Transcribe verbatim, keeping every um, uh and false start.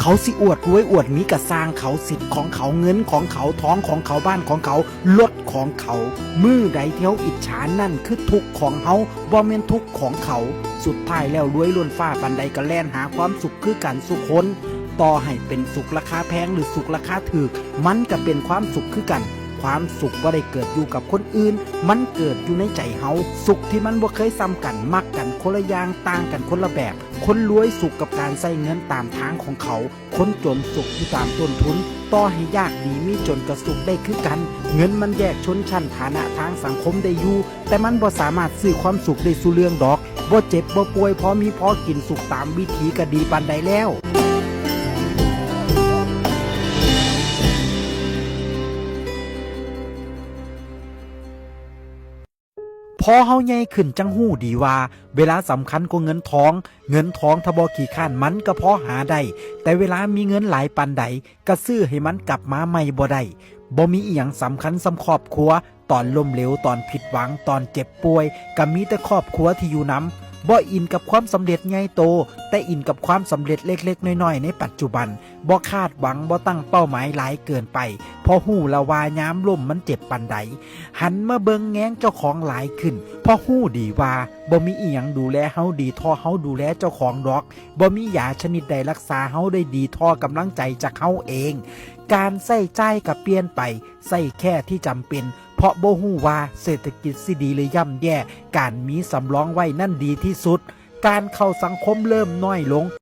เขาสิอวดรวยอวดมีกะซ่างเขา สิทธิ์ของเขา เงินของเขา ทองของเขา บ้านของเขา รถของเขา มื้อใดที่เฮาอิจฉา นั่นคือทุกข์ของเฮา บ่แม่นทุกข์ของเขา สุดท้ายแล้วรวยล้นฟ้าปานใดก็แล่นหาความสุขคือกันซุคน ต่อให้เป็นสุขราคาแพงหรือสุขราคาถูก มันก็เป็นความสุขคือกัน ความสุขบ่ได้เกิดอยู่กับคนอื่น มันเกิดอยู่ในใจเฮา สุขที่มันบ่เคยส่ำกัน มักกันคนละอย่าง ต่างกันคนละแบบ คนรวยสุขกับการใช้เงินตามทางของเขา คนจนสุขอยู่ตามต้นทุน ต่อให้ยากดีมีจนก็สุขได้คือกัน เงินมันแยกชนชั้นฐานะทางสังคมได้อยู่ แต่มันบ่สามารถซื้อความสุขได้ซุเรื่องดอก บ่เจ็บบ่ป่วย พอมีพอกิน สุขตามวิถีก็ดีปานใดแล้ว พอเฮาใหญ่ขึ้นจั่งฮู้ดีว่า เวลาสำคัญกว่าเงินทอง เงินทองถ้าบ่ขี้คร้านมันก็พอหาได้ แต่เวลามีเงินหลายปานใด ก็ซื้อให้มันกลับมาใหม่บ่ได้ บ่มีอิหยังสำคัญส่ำครอบครัว ตอนล้มเหลว ตอนผิดหวัง ตอนเจ็บป่วย ก็มีแต่ครอบครัวที่อยู่นำ บ่อินกับความสำเร็จใหญ่โต แต่อินกับความสำเร็จเล็กๆน้อยๆในปัจจุบัน บ่คาดหวัง บ่ตั้งเป้าหมายหลายเกินไป เพราะฮู้แล้วว่ายามล้มมันเจ็บปานใด หันมาเบิ่งแยงเจ้าของหลายขึ้น เพราะฮู้ดีว่าบ่มีอิหยังดูแลเฮาดีเท่าเฮาดูแลเจ้าของดอก บ่มียาชนิดใดรักษาเฮาได้ดีเท่ากำลังใจจากเฮาเอง การใช้จ่ายก็เปลี่ยนไป ใช้แค่ที่จำเป็น เพราะบ่ฮู้ว่าเศรษฐกิจสิดีหรือย่ำแย่ การมีสำรองไว้นั่นดีที่สุด การเข้าสังคมเริ่มน้อยลง